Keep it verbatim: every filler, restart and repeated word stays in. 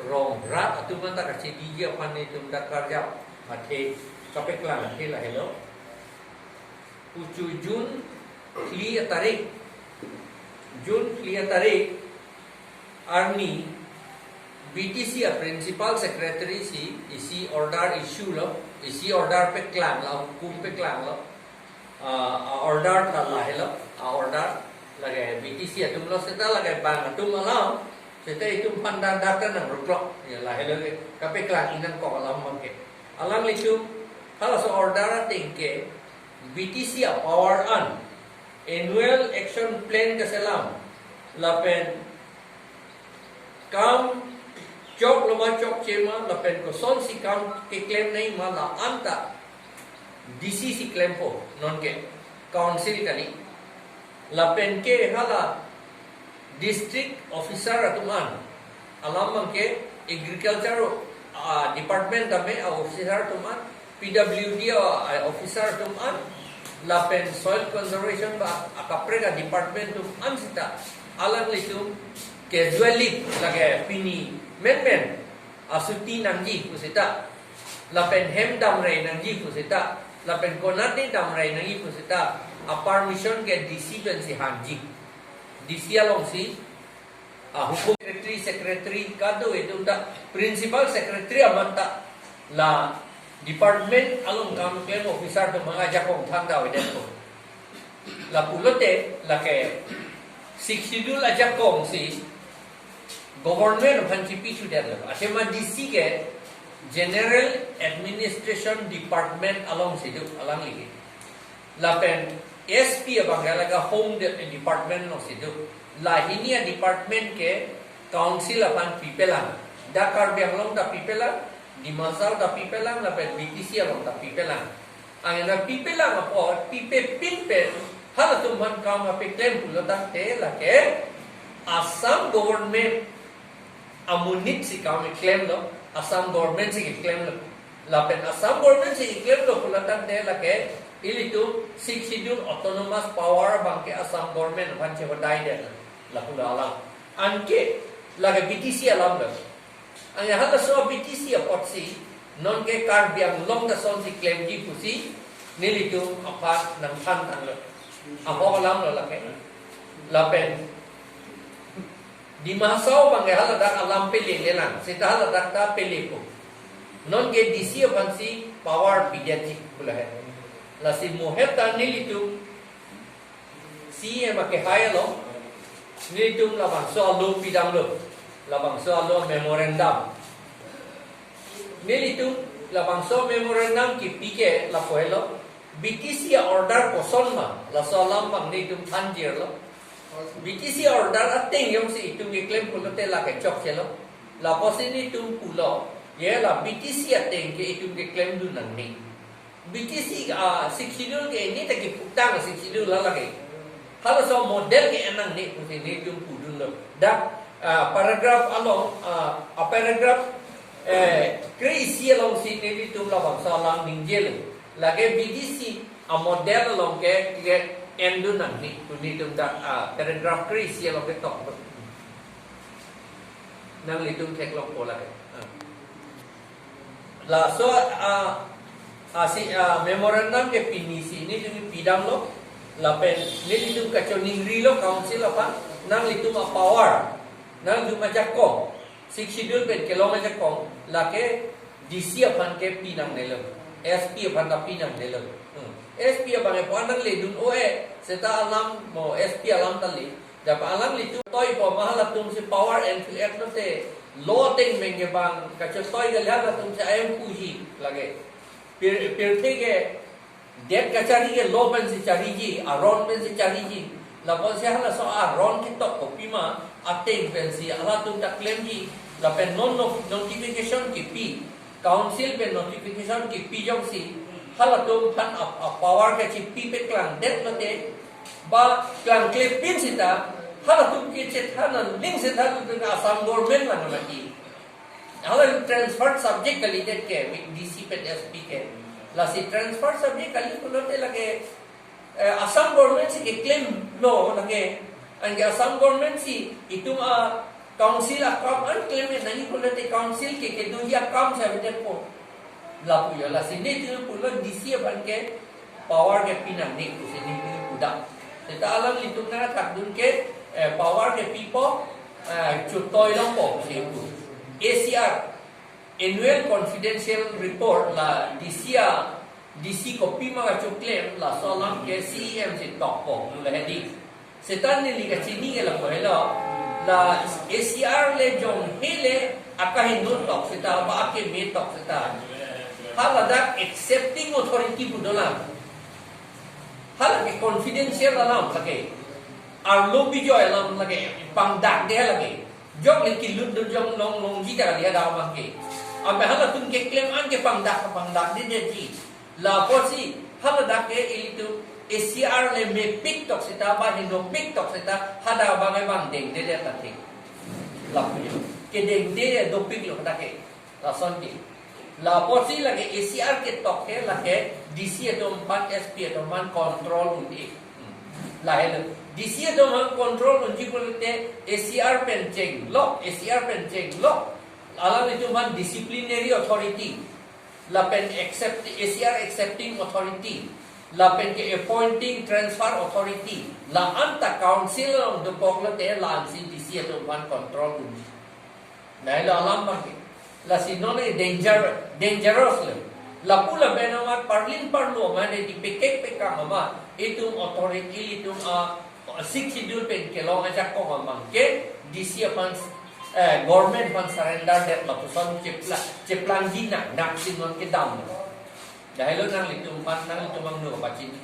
Rong rat atum anta kachediji aphan nelitum dak karjap athe, kapeklang athe lahelo. Puchu June phli atarik, June phli atarik arni B T C a principal secretary si isi order issue lo, isi order peklang lo, hukum peklang lo. Ah, a order ta lahelo, a order lake B T C atum lo seta lake bang atum alam, seta itum aphan dak dak ta nang ruklok, ya lahelo ke, kapeklang inang kok alam abang ke. Alanglitum, halaso order ateng ke, B T C a power an, annual action plan kaselam, lapen kam choklo ma chokche ma, lapen kosonsi kam keklem nangji ma la anta D C si klempo, non ke council kali. Lapen ke hala district officer atum an, alam abang ke agriculture, ah, department tame a officer atum an, P W D a, ah, officer atum an, lapen soil conservation ba akaprek a department atum an seta, alanglitum casually lake pini menmen asuti nangji pu seta, lapen hem damrai nangji pu seta, lapen konat damrai nangji pu seta, a permission ke D C pensi hanji. D C alongsi, ah, hukum secretary, secretary kado itum ta, principal secretary amat ta la department along kam klem officer atum ajakong thangta avedetpo. Lapulote lake Sixth Schedule ajakong si government aphan chipi chudetlo. Athema D C ke General Administration Department alongsi do, alangli ke. Lapen S P abang ke lake Home De-, Department alongsi do. Lahini a department ke council aphan pipelang. Dak Karbi Anglong ta pipelang, Dima Hasao ta pipelang, lapen B T C along ta pipelang. Anke na pipelang apot, pipepin pen, halatum aphan kam kapeklem pulo tangte lake Assam government amonit si kam keklemlo, Assam government si keklemlo. Lapen Assam government si keklemlo pulo tangte lake ilitum Sixth Schedule autonomous power abang ke Assam government aphan chehodai det, lapulo alam. Anke lake B T C alam lo. Anke halaso B T C apotsi, non ke Karbi Anglong ta sonsi klemji pusi, nelitum aphan nangthan tanglo. Ahok alam lo lake. Lapen Dima Hasao abang ke haladak alam pelelelang, seta haladak ta pelepo. Non ke D C aphansi power pidetji pulo he. Lasi mohet ta nelitum C E M akehai along, nelitum labangso alo pidamlo, labangso alo memorandum. Nelitum labangso memorandum kipi ke lapu helo, B T C a order koson ma, laso alam abang nelitum thanjirlo. B T C a order ateng jongsi itum keklem pulote lake chokchelo. Lapusi nelitum pulo, ye la B T C ateng ke itum keklemdun nangne. B T C, ah, Sixth Schedule ke ini ta kiputang Sixth Schedule la lake. Halaso model ke-en nangne pusi nelitum pudunlo. Dak, ah, paragraph along, ah, a paragraph, eh, kre-isi alongsi nelitum labangso alam ningjelo. Lake B T C a model along ke, ke-endun nangne pu nelitum dak, ah, paragraph kre-isi along ketok. Nanglitum theklongpo lake. Ah. Laso, ah, ah, si, ah, memorandum ke pini si nelitum pidamlo, lapen nelitum kachoningrilo council aphan, nanglitum a power, nanglitum ajakong, Sixth Schedule pen kelong ajakong, lake D C aphan ke pinangnelo, S P aphan ta pinangnelo. Hmm. S P abang ke puan nangledun o-e, seta alam mo S P alam ta le. Dak alanglitum toipo ma halatum si power and feel act lote, law ateng mengke bang kachotoi kali, halatum si ayam puji lake. Pir, pirthe ke det kachari ke law pensi chariji, aron pensi chariji. Lapusi halaso aron ketok kopima ateng pensi halatum ta klemji. Lapen non no-, notification kipi, council pen notification kipi jongsi halatum aphan a, a power kachipi peklang det lote, ba klangklepin seta, halatum kechethan aling seta halatum Assam government lang lagi. Hala transfer subject kalidet ke, D C pen S P ke. Lasi transfer subject kali pulote lake, eh, Assam government si keklemlo lake. Anke Assam government si itum a Council akam an klem nangji pulote council ke kedoji akam sabi detpo. Lapu jo, lasi nelitum pulo D C aphan ke power kepi nangne pusi nelitum pudak. Seta alanglitum nangkethakdun ke, eh, power kepipo, eh, chutoi longpo pusi pu. A C R, Annual Confidential Report la D C a, D C kopima kachoklem, laso alam ke C E M si tokpo, lo hedi. Seta neli kachini ke lapu helo, la A C R le jong hele akaheno tok seta, ba akeme tok seta, haladak accepting authority pu dolang. Hala ke confidential alam lake. Arlo bijoy alam lake. Pangdakde lake. Jok le kilut do jong long longji ta dia da mang ke. Abe halatum keklem an ke pangdak pangdakdedeji. Lapusi haladak ke ilitum A C R le mepik tok seta, ba henopik tok seta, hadak abang ke bang dengdedet ta thik. Lapu jo. Kedengde dopik lo hadak ke. Lason ke. Lapusi lake A C R ketok ke lake D C atum aphan, S P atum aphan control un-e. Hmm. Lahelo. D C atum aphan control unji pulote A C R pen chenglok, A C R pen chenglok. Alanglitum aphan disciplinary authority. Lapen accept, A C R accepting authority. Lapen ke appointing transfer authority. La-an ta council along dopok lote la-ansi D C atum aphan control unji. Lahelo alam abang ke. Lasi non ke danger, dangerous le. Lapu lapen amat parlin parlo amat, di pekek pekang amat, itum authority, itum a Sixth Schedule pen kelong ajakong abang ke D C aphan, eh, government aphan surrender det lapuson chepla, cheplangji nang, nangsi non kedam. Lahelo nanglitum aphan, nanglitum angno pachini.